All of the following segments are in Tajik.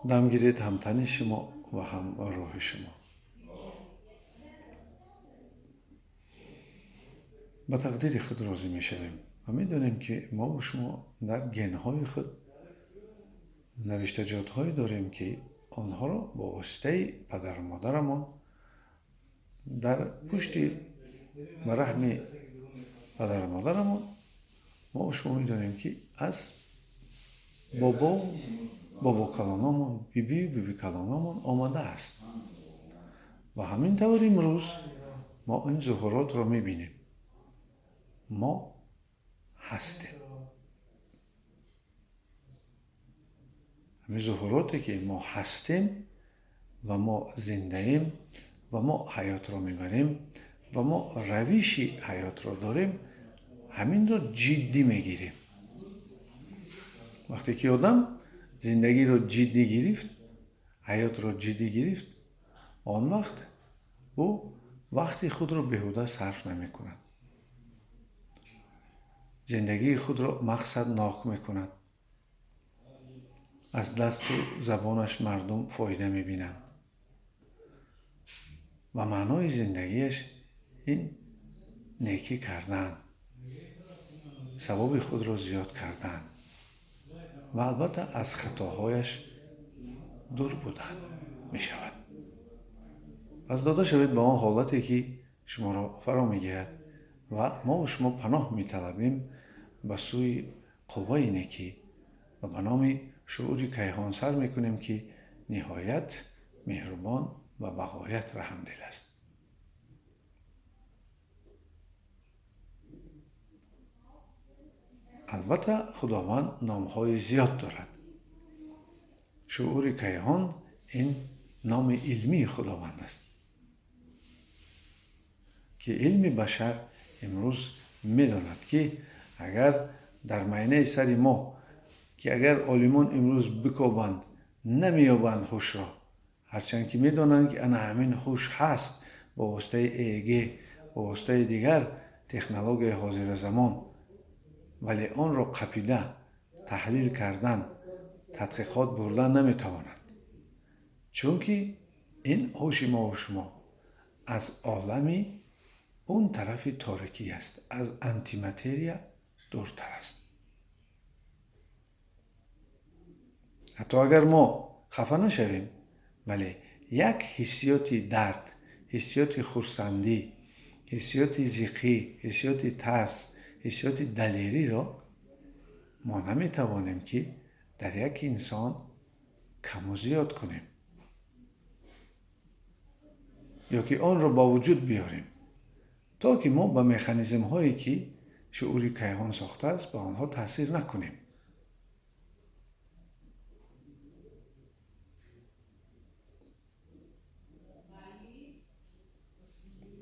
Дам гиред ҳам тани шумо ва ҳам рӯҳи шумо. Ба тақдири худ розӣ мешавем ва медонем, ки мо ва шумо дар генҳои худ навиштаҷотҳое дорем, ки онҳоро бо воситаи падару модарамон дар пушти раҳми падару модарамон мо ва шумо медонем, ки аз бобо бобокалонамон, бибию бибикалонамон омадааст. Ва ҳамин тавр имрӯз мо ин зуҳуротро мебинем. Мо ҳастем. Ҳамин зуҳуроте, ки мо ҳастем ва мо зиндаем ва мо ҳаётро мебарем ва мо равиши ҳаётро дорем, ҳаминро ҷиддӣ мегирем. Вақте ки одам зиндагиро ҷиддӣ гирифт, ҳаётро ҷиддӣ гирифт, он вақт ӯ вақти худро беҳуда сарф намекунад. Зиндагии худро мақсаднок мекунад. Аз дасту забонаш мардум фоида мебинанд. Ва маънои зиндагиаш ин некӣ кардан, савоби худро зиёд кардан ва албатта аз хатоҳояш дур будан мешавад. Пас дода шавед ба он ҳолате, ки шуморо фаро мегирад ва мо ва шумо паноҳ металабем ба сӯи қувваи некӣ ва ба номи шуури кайҳон сар мекунем, ки ниҳоят меҳрубон ва бағоят раҳмдил аст. Албатта Худованд номҳои зиёд дорад. Шуури кайҳон ин номи илмии Худованд аст, ки илми башар имрӯз медонад, ки агар дар майнаи сари мо, ки агар олимон имрӯз бикобанд, намеёбанд ҳушро, ҳарчанд ки медонанд, ки ана ҳамин ҳуш ҳаст бо воситаи ЭЭГ, бо воситаи дигар технологияи ҳозиразамон, вале онро қапида, таҳлил кардан, тадқиқот бурдан наметавонанд. Чунки ин ҳуши мо ва шумо аз олами он тарафи торикӣ аст, аз антиматерия дуртар аст. Ҳатто агар мо хафа нашавем, вале як ҳиссиёти дард, ҳиссиёти хурсандӣ, ҳиссиёти зиқӣ, ҳиссиёти тарс, ҳиссиёти далериро мо наметавонем, ки дар як инсон каму зиёд кунем ё ки онро ба вуҷуд биёрем, то ки мо ба механизмҳое, ки шуури кайҳон сохтааст, ба онҳо таъсир накунем.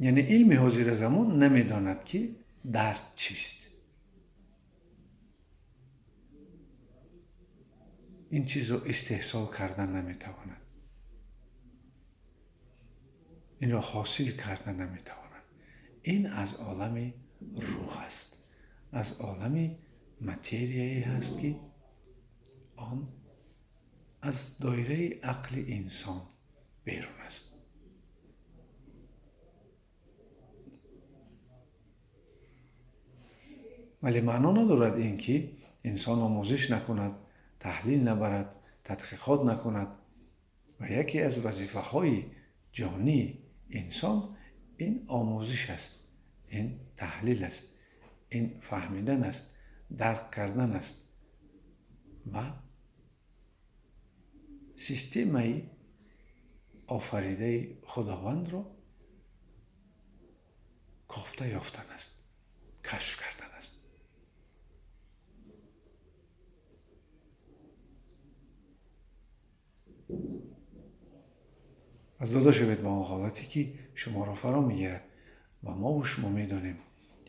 Яъне илми ҳозиразамон намедонад, ки дард чист. Ин чизро истеҳсол кардан наметавонад, инро ҳосил кардан наметавонад. Ин аз олами рӯҳ аст, аз олами материяе ҳаст, ки он аз доираи ақли инсон берун аст. Вале маъно надорад ин ки инсон омӯзиш накунад, таҳлил набарад, тадқиқот накунад. Ва яке аз вазифаҳои ҷонии инсон ин омӯзиш аст, ин таҳлил аст, ин фаҳмидан аст, дарк кардан аст ва системаи офаридаи Худовандро кофта ёфтан аст, кашф кардан аст. Аз дода шавед ба он ҳолате, ки шуморо фаро мегирад ва мо ва шумо медонем.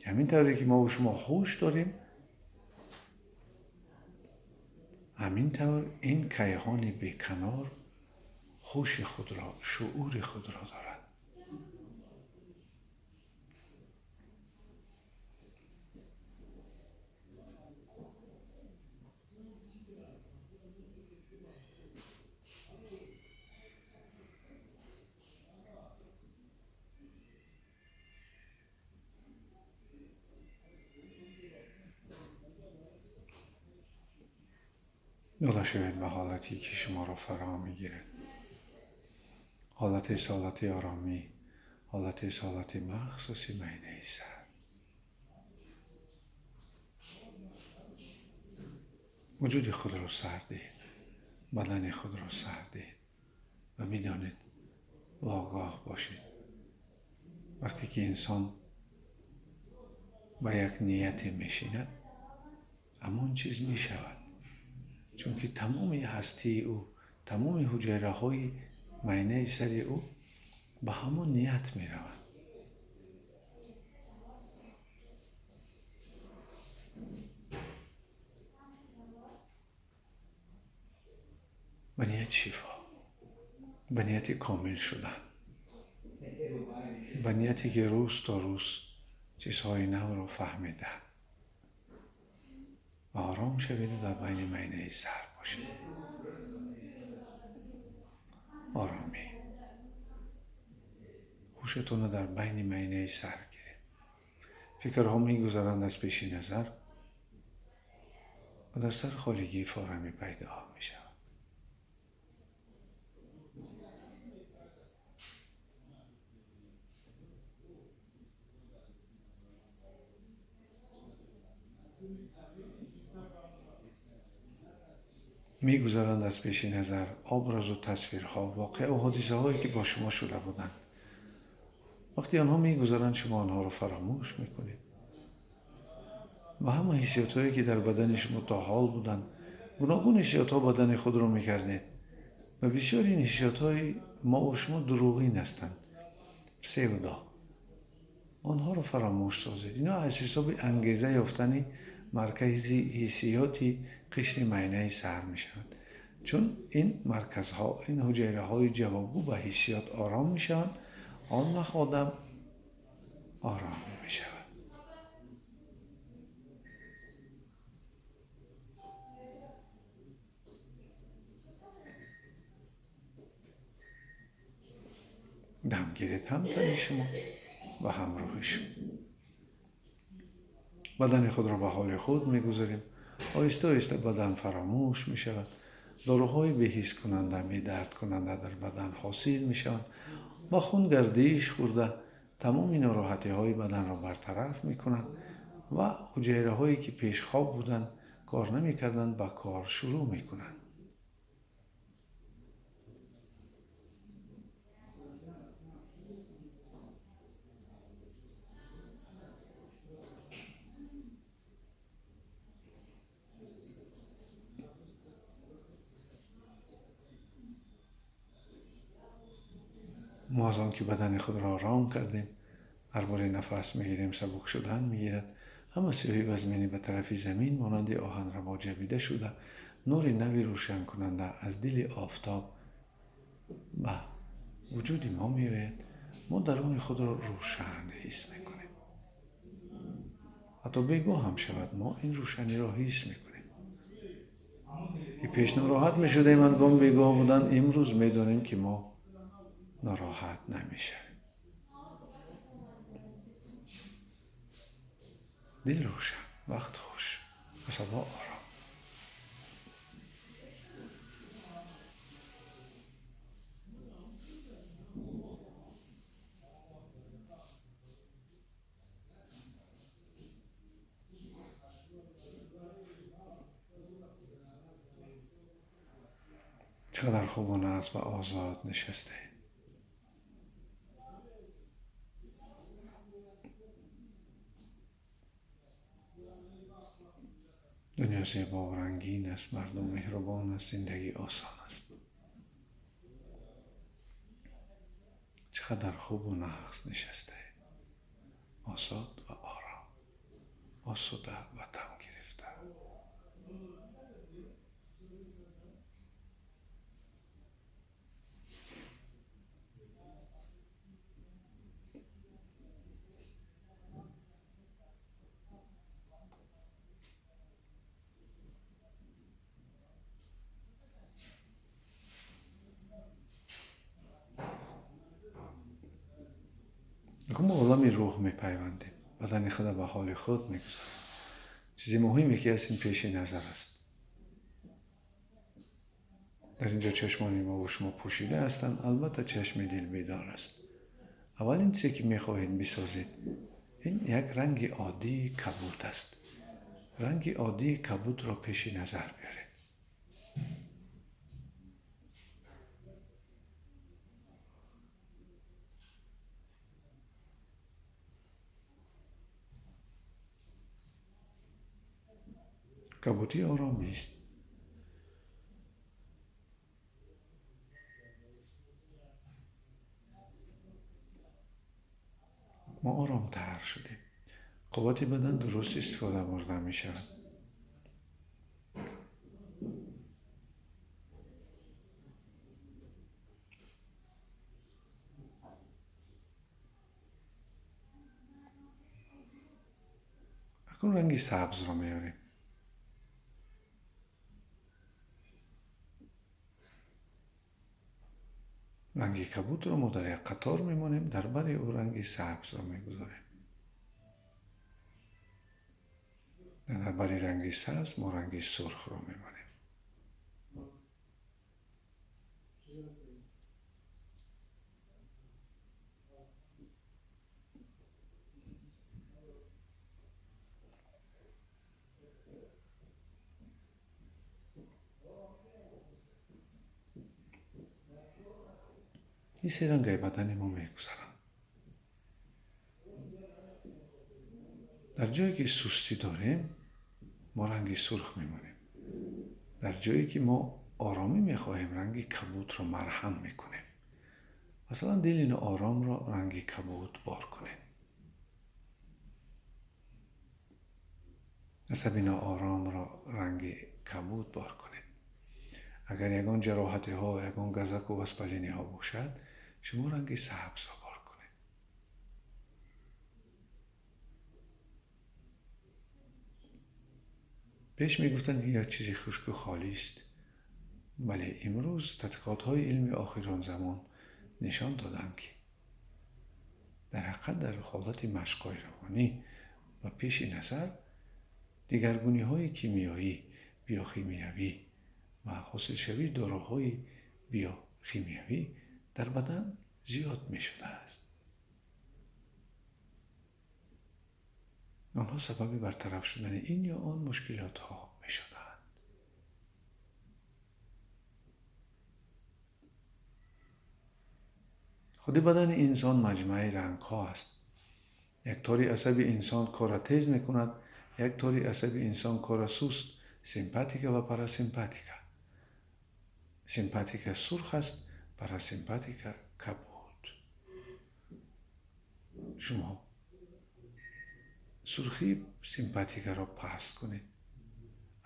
Ҳамин тавре ки мо ва шумо ҳуш дорем, ҳамин тавр ин кайҳони беканор ҳуши худро, шуури худро дорад. Дода шавед ба ҳолате ки шуморо фаро мегирад. Ҳолати ҳолати оромӣ, ҳолати ҳолати махсуси майнаи сар. Вуҷуди худро сар диҳед, бадани худро сар диҳед ва бидонед ва огоҳ бошед. Вақте ки инсон ба як нияте мешинад, ҳамон чиз мешавад. Чунки тамоми ҳастии ӯ, тамоми ҳуҷайраҳои майнаи сари ӯ ба ҳамон ният мераванд. Ба нияти шифо, ба нияти комил шудан, ба нияте ки рӯз то рӯз чизҳои навро фаҳмида ва ором шавед ва дар байни майнаи сар бошед. Оромӣ. Ҳушатонро дар байни майнаи сар гиред. Фикрҳо мегузаранд аз пеши назар ва дар сар холигии форамӣ пайдо мешавад. Мегузаранд аз пеши назар образу тасвирҳо, воқеа ва ҳодисаҳое ки бо шумо шуда буданд. Вақте онҳо мегузаранд, шумо онҳоро фаромӯш мекунед ва ҳама ҳиссиётҳое ки дар бадани шумо то ҳол буданд, гуногун ҳиссиётҳо бадани худро мекардед ва бисёри ин ҳиссиётҳои мо ва шумо дурӯғин ҳастанд, псевдо. Онҳоро фаромӯш созед. Ино аз ҳисоби ангеза ёфтани маркази ҳиссиёти қишри майнаи сар мешавад. Чун ин марказҳо, ин ҳуҷайраҳои ҷавобгӯ ба ҳиссиёт ором мешаванд, он вақт одам ором мешавад. Дам гиред ҳам тани шумо ва ҳам рӯҳи шумо. Бадани худро ба ҳоли худ мегузорем. Оҳиста оҳиста бадан фаромӯш мешавад. Доруҳои беҳисскунанда, бедардкунанда дар бадан ҳосил мешаванд. Ба хун гардиш хӯрда тамоми нороҳатиҳои баданро бартараф мекунанд ва ҳуҷайраҳое ки пешхоб буданд, кор намекарданд, ба кор шурӯъ мекунанд. Мо аз он ки бадани худро ором кардем, ҳар боре нафас мегирем, сабук шудан мегирад. Ҳама сиёҳи вазминӣ ба тарафи замин монанди оҳанрабо ҷабида шуда, нури нави рӯшанкунанда аз дили офтоб ба вуҷуди мо меояд. Мо даруни худро рӯшан ҳис мекунем. Ҳатто бегоҳ ҳам шавад, мо ин рӯшаниро ҳис мекунем. Ки пеш нороҳат мешудем ҳангоми бегоҳ будан, имрӯз медонем ки мо нороҳат намешавем. Дил рӯшан, вақт хуш, асабҳо ором. Чақадар хубона аст ва озод нишастаем. Дунё зебо ва рангин аст, мардум меҳрубон аст, зиндагӣ осон аст. Чақадар хубу нағз нишастаем, озод ва ором, осуда ва дам гирифта. Мо олами рӯҳ мепайвандем, бадани худро ба ҳоли худ мегузорем. Чизи муҳиме ки аст ин пеши назар аст. Дар инҷо чашмони мо ва шумо пӯшида ҳастанд, албатта чашми дил бедор аст. Аввалин чизе ки мехоҳед бисозед, ин як ранги оддии кабуд аст. Ранги оддии кабудро пеши назар биёред. Кабудӣ оромист. Мо оромтар шудем. Қуввати бадан дуруст истифода бурда мешавад. Акнун ранги сабзро меорем. Ранги кабудро мо дар як қатор мемонем, дар бари ӯ ранги сабзро мегузорем. Дар бари ранги сабз мо ранги сурхро мемонем. Ин се рангаи бадани мо мегузаранд. Дар ҷое ки сустӣ дорем, мо ранги сурх мемонем. Дар ҷое ки мо оромӣ мехоҳем, ранги кабудро марҳам мекунем. Масалан, дили нооромро ранги кабуд бор кунем. Асаби нооромро ранги кабуд бор кунед. Агар ягон ҷароҳатиҳо, ягон газаку воспалениҳо бошад, шумо ранги сабзро бор кунед. Пеш мегуфтанд, ки як чизи хушку холист, вале имрӯз тадқиқотҳои илми охирон замон нишон доданд, ки дар ҳақиқат дар ҳолати машқҳои равонӣ ва пеши назар дигаргуниҳои кимиёӣ, биохимиявӣ ва ҳосилшавии доруҳои биохимиявӣ дар бадан зиёд мешудааст. Онҳо сабаби бартараф шудани ин ё он мушкилотҳо мешуданд. Худи бадани инсон маҷмӯаи рангҳо аст. Як тори асаби инсон корра тез мекунад, як тори асаби инсон корра суст, симпатика ва парасимпатика. Симпатика сурх аст, парасимпатика кабуд. Шумо сурхии симпатикаро паст кунед.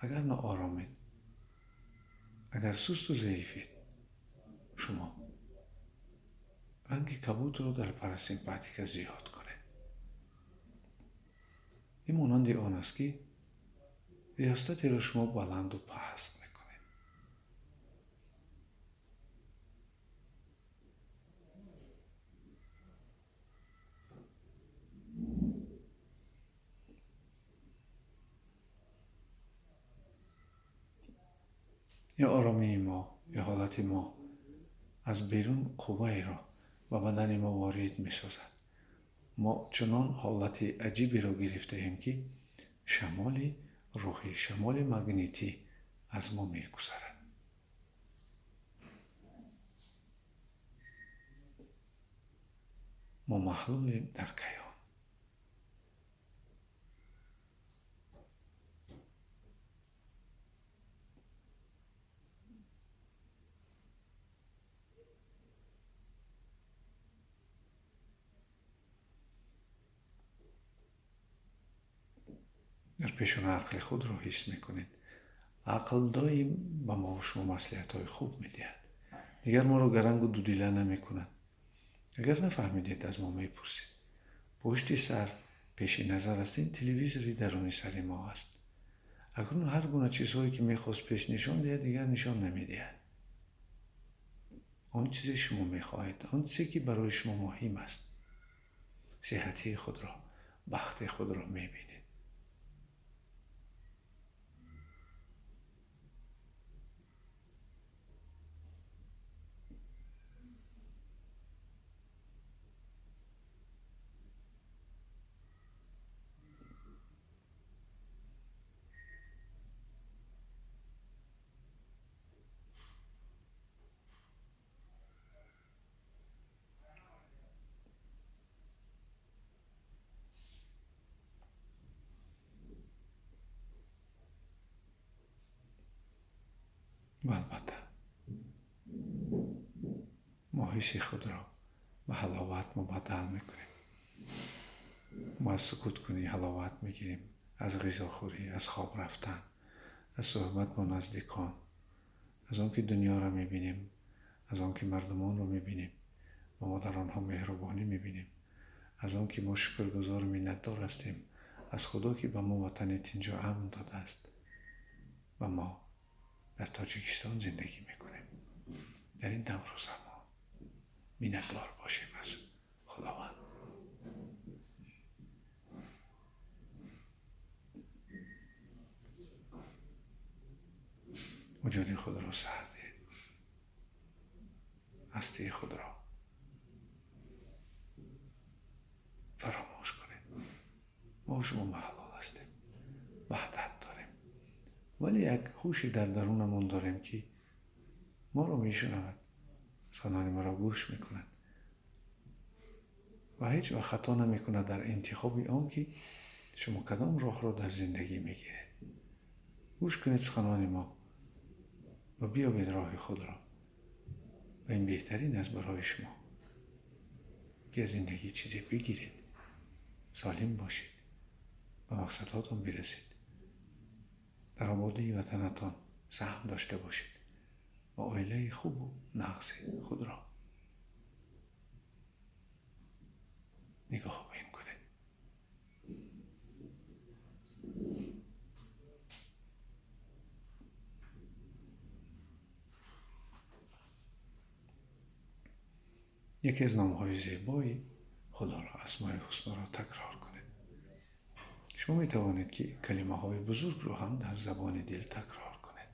Агар нооромед, агар сусту заифед, шумо ранги кабудро дар парасимпатика зиёд кунед. Ин монанди он аст, ки риёсатеро шумо баланду паст мекунед. Ё оромии мо, ё ҳолати мо аз берун қувваеро ба бадани мо ворид месозад. Мо чунон ҳолати аҷиберо гирифтаем, ки шамоли рӯҳӣ, шамоли магнитӣ аз мо мегузарад. Мо маҳлулем дар кайҳон. Дар пешона ақли худро ҳис мекунед. Ақл доим ба мо шумо маслиҳатҳои хуб медиҳад. Дигар моро гарангу дудила намекунад. Агар нафаҳмидед, аз мо мепурсед. Пушти сар пеши назар аст, ин телевизори даруни сари мо аст. Акнун ҳар гуна чизҳое ки мехост пеш нишон диҳад, дигар нишон намедиҳад. Он чизе шумо мехоҳед, он чизе ки барои шумо муҳим аст, сиҳатии худро, бахти худро мебинед. Ва албатта мо ҳисси худро ба ҳаловат мубаддал мекунем. Мо аз сукуткунӣ ҳаловат мегирем, аз ғизохӯрӣ, аз хоб рафтан, аз суҳбат бо наздикон, аз он ки дунёро мебинем, аз он ки мардумонро мебинем ва мо дар онҳо меҳрубонӣ мебинем, аз он ки мо шукргузору миннатдор ҳастем аз Худо, ки ба мо ватани тинҷу амн додааст ва мо дар Тоҷикистон зиндагӣ мекунем. Дар ин давру замон миннатдор бошем аз Худованд. Вуҷуди худро сар диҳед, ҳастии худро фаромӯш кунед. Мо шумо маҳлул ҳастем, ваҳдат дорем, вале як ҳуши дар дарунамон дорем, ки моро мешунавад, суханони моро гӯш мекунад ва ҳеҷ вақт хато намекунад дар интихоби он ки шумо кадом роҳро дар зиндагӣ мегиред. Гӯш кунед суханони мо ва биёбед роҳи худро, ва ин беҳтарин аст барои шумо, ки аз зиндагӣ чизе бигиред, солим бошед, ба мақсадҳотон бирасед, дар ободии ватанатон саҳм дошта бошед ва оилаи хубу нағзи худро нигоҳубин кунед. Яке аз номҳои зебои Худоро, асмои ҳусноро такрор кунед. Шумо метавонед, ки калимаҳои бузургро ҳам дар забони дил такрор кунед.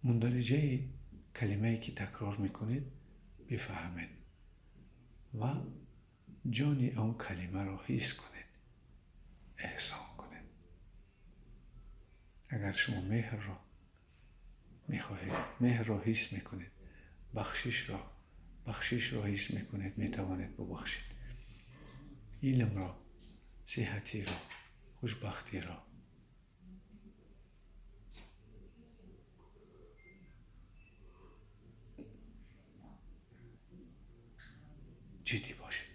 Мундариҷаи калимае ки такрор мекунед бифаҳмед ва ҷони он калимаро ҳис кунед, эҳсон кунед. Агар шумо меҳрро мехоҳед, меҳрро ҳис мекунед, бахшишро ҳис мекунед, метавонед бубахшед. Илмро, сиҳатиро, хушбахтиро. Ҷиддӣ бошед.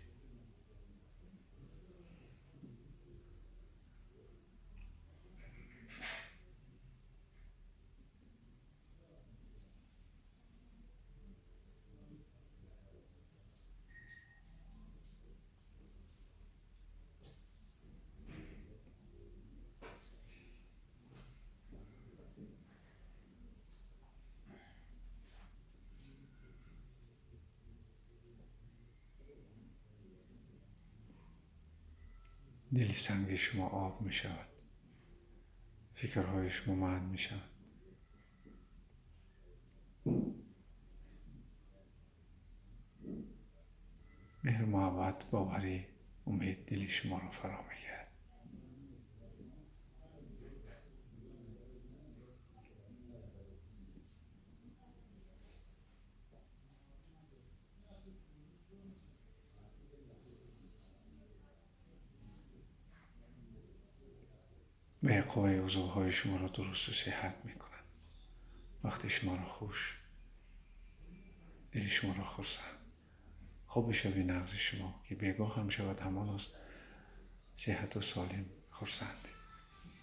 Дили санги шумо об мешавад, фикрҳои шумо маън мешавад. Меҳр, муҳаббат, боварӣ, умед дили шуморо фаро мегирад. به قوه عضوهای شما را درست و صحت میکنند. وقتی شما را خوش، دل شما را خرسند، خوب شوی نغز شما که بیگاه هم شود همان از صحت و سالم خرسند.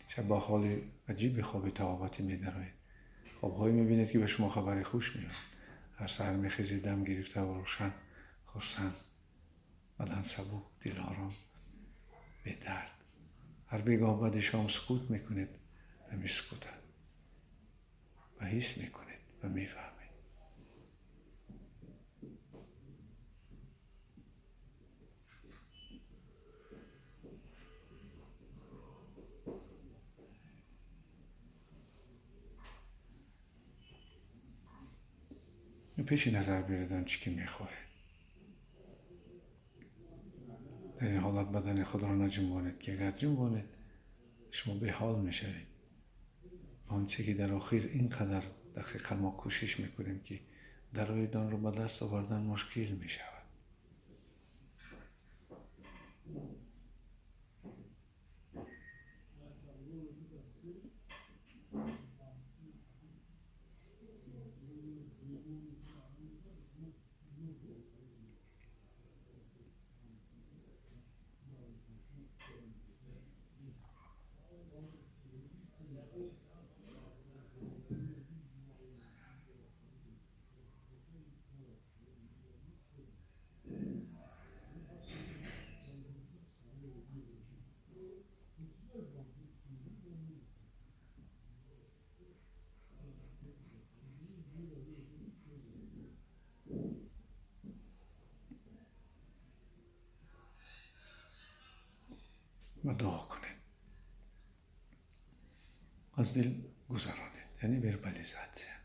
شب با حال عجیب خواب تعابتی میدرایید. خوابهایی میبینید که به شما خبر خوش میاد. هر سحر میخیزید دم گرفته و روشن، خرسند، بدن سبک، دل آرام، به درد. هر بیگاه بعد شام سکوت میکنید و میسکوتد و حس میکنید و میفهمید. پیش نظر بیارید آنچه که میخواهید. در این حالت بدن خود را نجنبانید که اگر جنبانید شما به حال میشوید. آنچه که در آخر اینقدر Дақиқа мо кӯшиш мекунем, ки дарои онро ба даст овардан мушкил мешавад. Ва дуо кунед, аз дил гузаронед, яъне вербализатсия.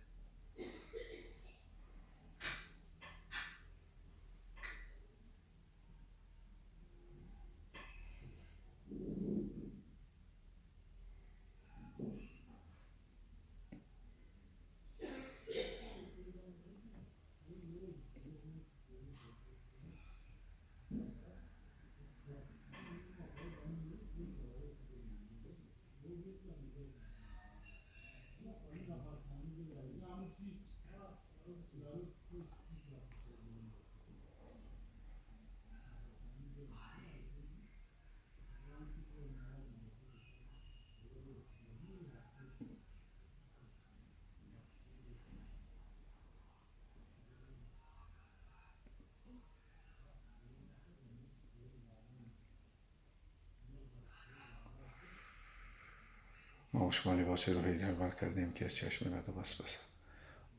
Мо шумо либоси рӯҳӣ дар бар кардем, ки аз чашми баду васваса,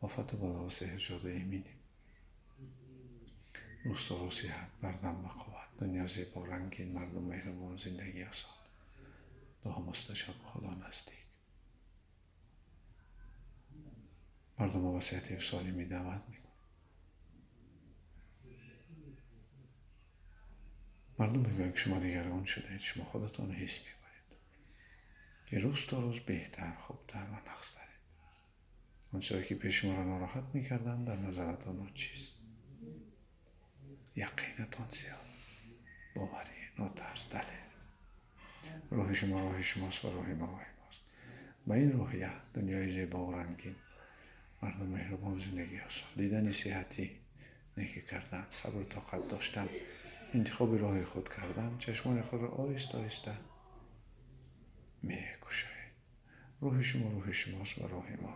офату бало сеҳр ҷоду эминем. Рӯз то рӯз сиҳат, бардам ба қувват, дунё зебо, рангин, мардум меҳрубон, зиндагӣ осон, дуо мустаҷоб, Худо наздик. Мардумро ба сиҳати солимӣ даъват мекунад. Мардум мегӯянд, ки шумо дигаргун шудаед, шумо худатон ҳис мекунед, ки рӯз то рӯз беҳтар, хубтар ва нақстаред. Он чизе ки пеш шуморо нороҳат мекарданд, дар назаратон ночиз. Яқинатон зиёд, боварӣ, нотарс, далер. Рӯҳи шумо роҳи шумост ва рӯҳи мо роҳи мост. Ба ин рӯҳия дунёи зебову рангин, мардум меҳрубон, зиндагӣ осон, дидани сиҳатӣ, некӣ кардан, сабру тоқат доштан, интихоби роҳи худ кардан, чашмони худро оҳиста оҳиста мекушоед. Рӯҳи шумо рӯҳи шумост ва роҳи мо